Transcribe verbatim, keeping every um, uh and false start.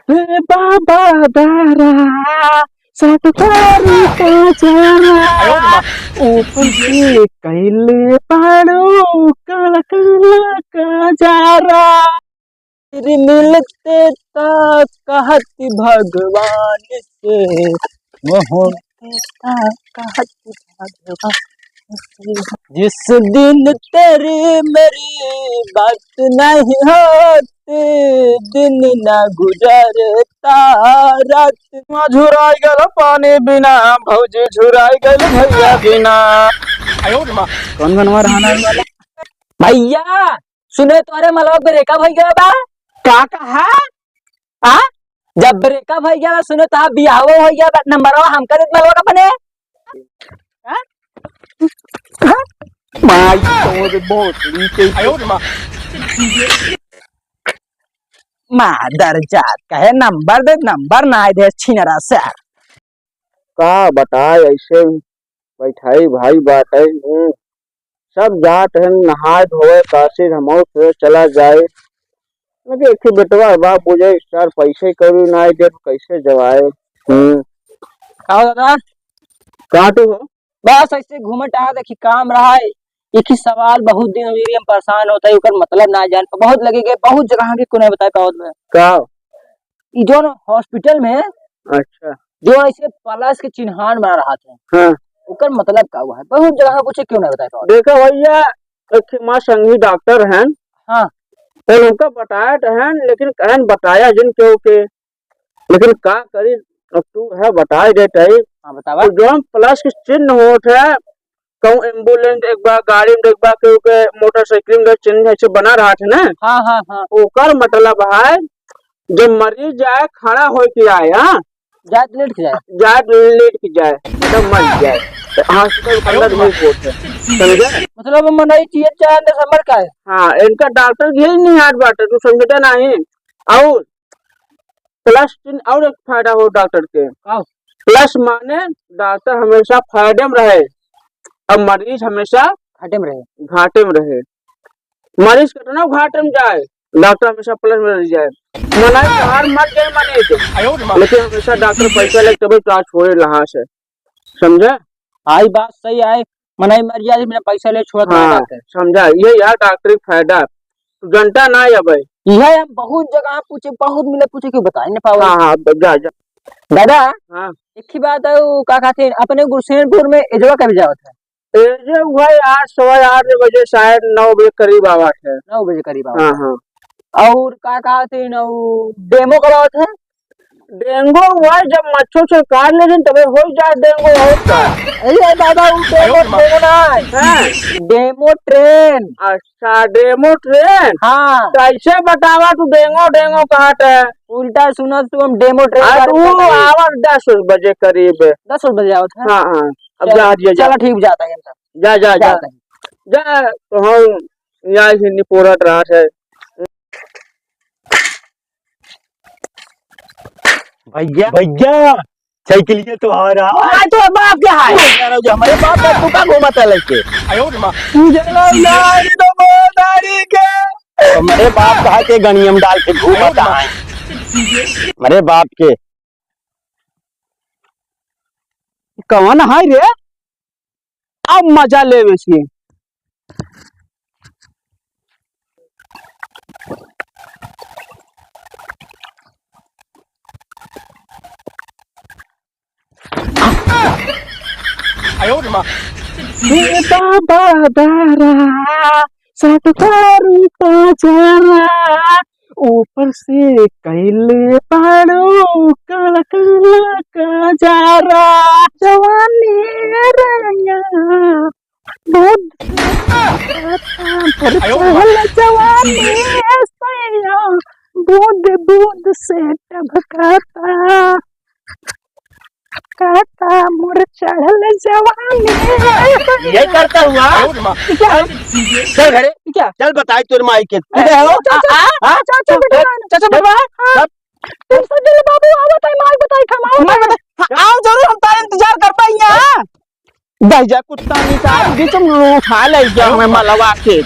रे बाबा दारा, सटकारू का जारा, ऊपर से कैले पाड़ो काला काला का जारा। फिर मिलते ता कहत भगवान से, मोहन कहत भगवान से। जिस दिन तेरी मेरी बात नहीं होती, दिन ना गुजरता रात। झुराई गल पानी बिना, भौजी झुराई गल भैया बिना। कौन गनवा रहना वाला? भैया, सुने तोरे मलवा breakup होइ गया बा। का कहा? आ? जब breakup होइ गया बा, सुने तो बियाहो होइ गया बा, नंबरवा हमका देत मलवा का अपने। हाँ? हाँ? माई तोर भोसड़ी के। मादर जात कहे नंबर दे, नंबर ना दे छिनरा से। का बताए, ऐसे ही बैठाई भाई बाटे। हम्म। सब जात हैं नहाए धोए काशी, हमहू फिर चला जाए। लेकिन एक ही बेटवा बाप बुझे, सर पैसे कौड़ी ना दे, कैसे जवाए। हम्म। का हो दादा? का तू हो? बस ऐसे घूमत आया, देखी काम रहा है। एक ही सवाल बहुत दिन हो गई, हम परेशान होता है, ओकर मतलब ना जान पा-, बहुत लगे गए, बहुत जगह के को नहीं बताए पावत बा। का? ई जौन hospital में अच्छा। जो ऐसे plus के चिन्हान बना रहा था, हाँ। ओकर मतलब का हुआ है? बहुत जगह पूछे, क्यों नहीं बताए पावत? देखो भैया, एक माँ संगी डॉक्टर हैं, हाँ। तो उनका बताया तो हैं, लेकिन कहन बताया जिन केहू के, लेकिन का करी, अब तू है बताए देत है। हाँ, बतावा। तो जौन plus के चिन्ह होत है, कहूँ ambulance एक बार, गाड़ी में एक बार, केहू के मोटरसाइकिल में चिन्ह ऐसे बना रहा था ना। हाँ, हाँ, हाँ। ओकर मतलब है, जब मरीज जाए, खड़ा होके आए, हाँ? जाए तो लेट के जाए। जाए तो लेट के जाए, मतलब मर जाए। तो hospital के अंदर में होत है, समझे? मतलब मनई चाहिए चाहे अंदर से मर का है? हाँ, इनका डॉक्टर के यही नहीं हाथ बाटे, तू समझता नहीं। और plus तीन और एक फायदा हो डॉक्टर के। का? Plus माने डॉक्टर हमेशा फायदे में रहे, अब मरीज हमेशा घाटे में रहे। घाटे में रहे। मरीज कितना घाटे में जाए, डॉक्टर हमेशा plus में रह जाए। मनाई बाहर मर जाए मरीज, लेकिन हमेशा डॉक्टर पैसा लेके तबे तो आज छोड़े लहा से, समझे? आई बात सही आए, मनई मर जाए, बिना पैसा ले छोड़त ना हाँ, जाते। समझा, ये यार डॉक्टरी फायदा, तू जनता ना अबे। यह हम बहुत जगह पूछे, बहुत मिले पूछे, क्यों बताई ना पावे। हाँ, हाँ, ब-, जा, जा। दादा, हाँ। एक ही बात है, वो का कहते हैं, अपने गुरुसेनपुर में एजवा कब जावत है? एजे हुआ है आठ, सवा आठ बजे, शायद नौ बजे करीब आवत है। नौ बजे करीब आवत हाँ, है। हाँ। और का कहते हैं ना, वो डेमो कब आवत है? डेंगू हुआ है, जब मच्छर से काट लेते हैं, तबे हो जाए डेंगू, और का? अरे दादा, वो डेमो, डेमो ना है। हाँ। डेमो ट्रेन। अच्छा, डेमो ट्रेन? हाँ। कैसे बतावा तू डेंगो, डेंगो कहत है? उल्टा सुनत तू हम डेमो ट्रेन हाँ, बारे में तू बताई। आवत दस बजे करीब। दस बजे आवत है? हाँ, हाँ। अब चल, जा, जा, जा। चला ठीक, जाता है हम सब। जा, जा, जा। जाता है। जा, तो हम यहाँ से निपोरत रहा है। भैया, भैया, साइकिल के तो आ रहा है। आ, तो बाप के है। यार, जो हमारे बाप का तू का घूमत है लेके? आयो रे माँ। तू जरा ना, ये तो बहुत दाढ़ी के। हमारे बाप कहा के गणियम डाल के घूमत है। हमारे बाप के। कौन है रे? अब मजा लेवे से। आयो रे माँ। हे बाबा दारा, सटकारू का जारा, ऊपर से कैले पाड़ो काला काला का जारा। जवानी रंगा, बूंद से टपकाता, पर चढ़ल जवानी सैया, बूंद बूंद से टपकाता। काता मोर चढ़ल जवानी। ये करता हुआ। क्या? चल घरे। क्या? चल बताई तोर माई के। अरे, चल, चल, चल, हाँ? चल, चल, चल, बेटवा। चल, चल, बेटवा। हाँ। चल। तुम सब जल्दी बाबू आवत है, माई बताई, हम आवत है। हाँ, आओ जरूर, हम तार इंतजार कर पाएंगे, हाँ? जा, जा, कुत्ता नहीं था, बीच में उठा ले गया हमें मलवा के।